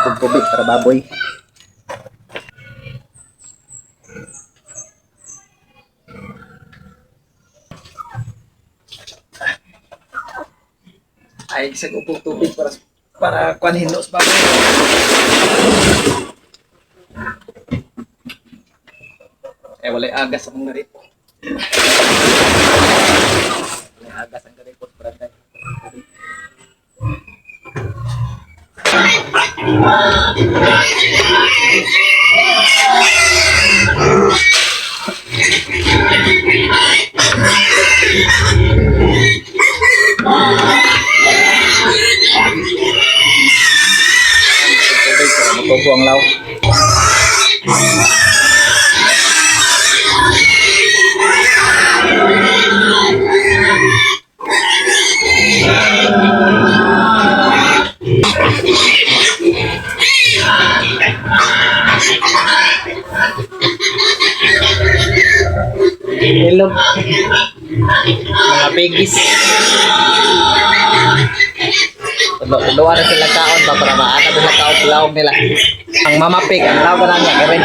Kog tubig para baboy. Ay, isang upong tubig para para kuan hinlo sa baboy. Eh, walay agas ang garipo. Walay agas ang garipo sa barangay. Tubig para matubo ang law. Ilog. Mga pigis. Tulo na sila kaon ba para maana sila kaon sa lawag nila. Ang mama pig, ang lawag na niya, karen.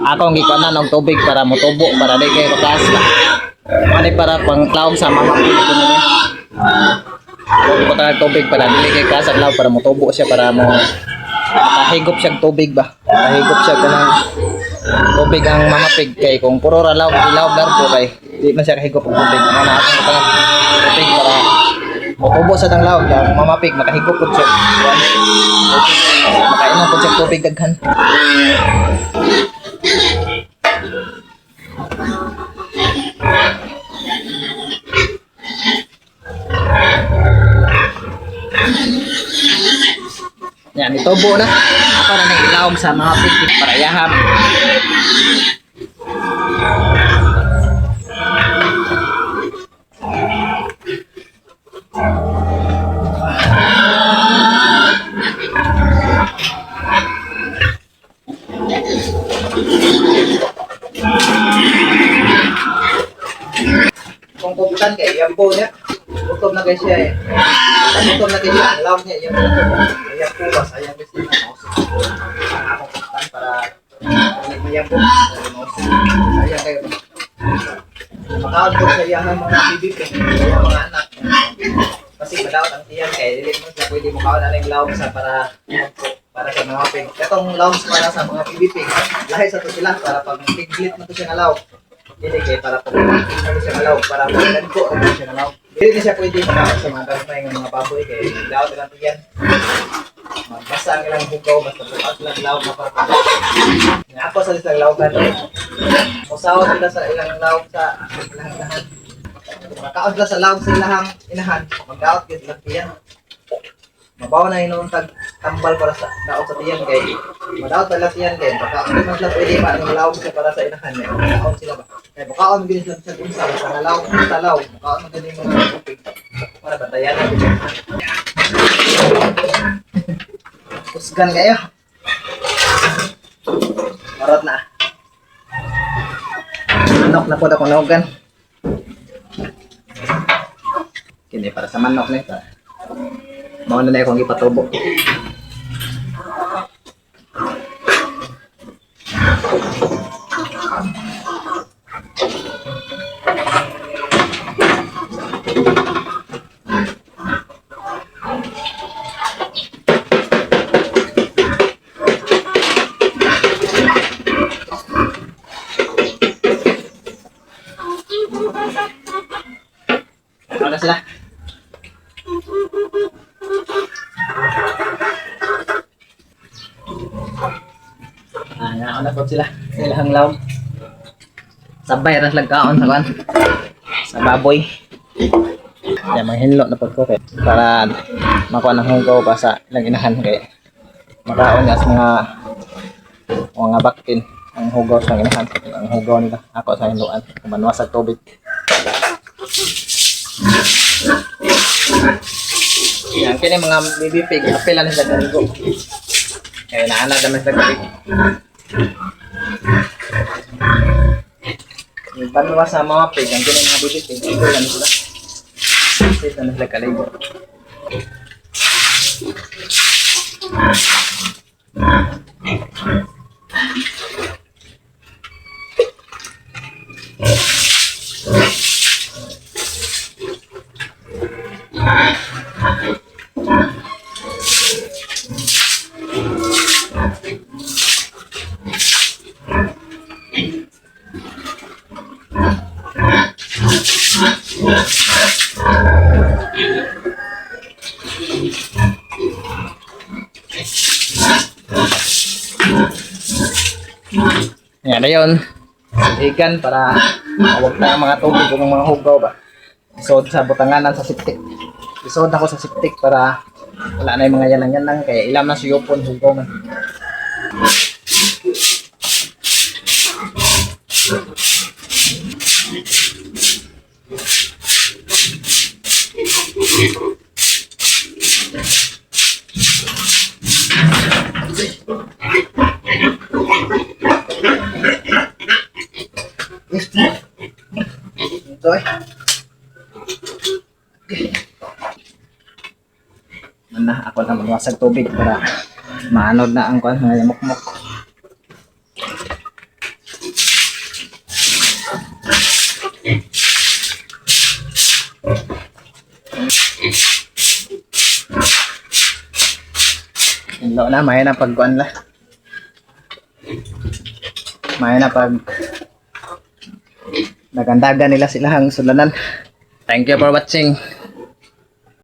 Ako ang gikuanan og tubig para motubo para di kay mataas ba. Ano para pang lawag sa mama pig ito na niya. Ko tag tubig para dili kay kaas ang lawag para motubo siya para mo makahigop siya og tubig ba. Makahigop siya kanang tubig ang mama pig kay kung puro ra lawag ilawag garbo kay di man siya kahigop og tubig. Mao na akong butangan tubig para motubo sa tang lawag ang mama pig makahigop pud siya. Makainom pud siya tubig daghan. Yan, itubo na. Ako na nang ilawag sa mga pig para yaham. Kung kumtan kay yampo niya. Gutom na kay siya eh. Gutom na kay siya. Ang lawag niya, yampo. Yampo ba? Sayang kasi na mouse. Ang akong kumtan para mayampo. Sayang kayo ba? Makaon ko sa iyang mga bibig eh. Sa mga anak. Kasi madaot ang tiyan kay dili mo sila pwede mukaon aning lawag sa para para sa mga pig. Katong lawag para sa mga bibig. Lahi sa to sila para pag piglit na to siya nga lawag. Dili kay para pag piglit na to siya nga lawag para pag dagko na to siya nga lawag. Dili na siya pwede makaon sa mga gamay nga mga baboy kay daot ang tiyan. Magbasa ang ilang hugaw basta bukas lang lawag na para pag nga ako sa isang lawag na Musaw sila sa ilang lawag sa ilang inahan. Makaon sila sa lawag sa ilahang inahan. Magdaot gyud sila tiyan. Mabaw na inon tag tambal para sa daot sa tiyan kay madaot pala tiyan kay baka di man sila pwede ma ang lawag sa para sa inahan eh. Makaon sila ba? Kay makaon gyud sila sa unsa sa lawag sa lawag makaon man gani mga tubig para bantayan na gyud. Kusgan kayo. Marot na. Manok na po ako naugan. Kini para sa manok na ito. Mao na na akong ipatubo. Ano na sila? Ah, nga na po sila. Ilahang lawom. Sabay ras lang kaon sa kan. Sa baboy. Ya, manghinlo na pud ko kay para makuha ng hugaw pa sa ilang inahan kay makaon niya sa mga mga bakin ang hugaw sa inahan ang hugaw nila ako sa hinloan kumanwas sa tubig. Yan, kini mga baby pig, apela na sila kaligo. Kaya naana naman sila kaligo. Yung banwa sa mga pig, ang kini mga baby pig, apela na sila. Apela na sila kaligo. Yan na yun. Igan para mawag na ang mga tubig kung mga hugaw ba. Isod sa butanganan sa septic. Isod ako sa septic para wala na yung mga yanang-yanang kaya ilam na suyopon hugaw man. Ito eh. Mana ako na magwasag tubig para maanod na ang kuan mga yamukmok. Lo na, may na pagkuan la. May na pag nagandagan nila sila ang sulanan. Thank you for watching.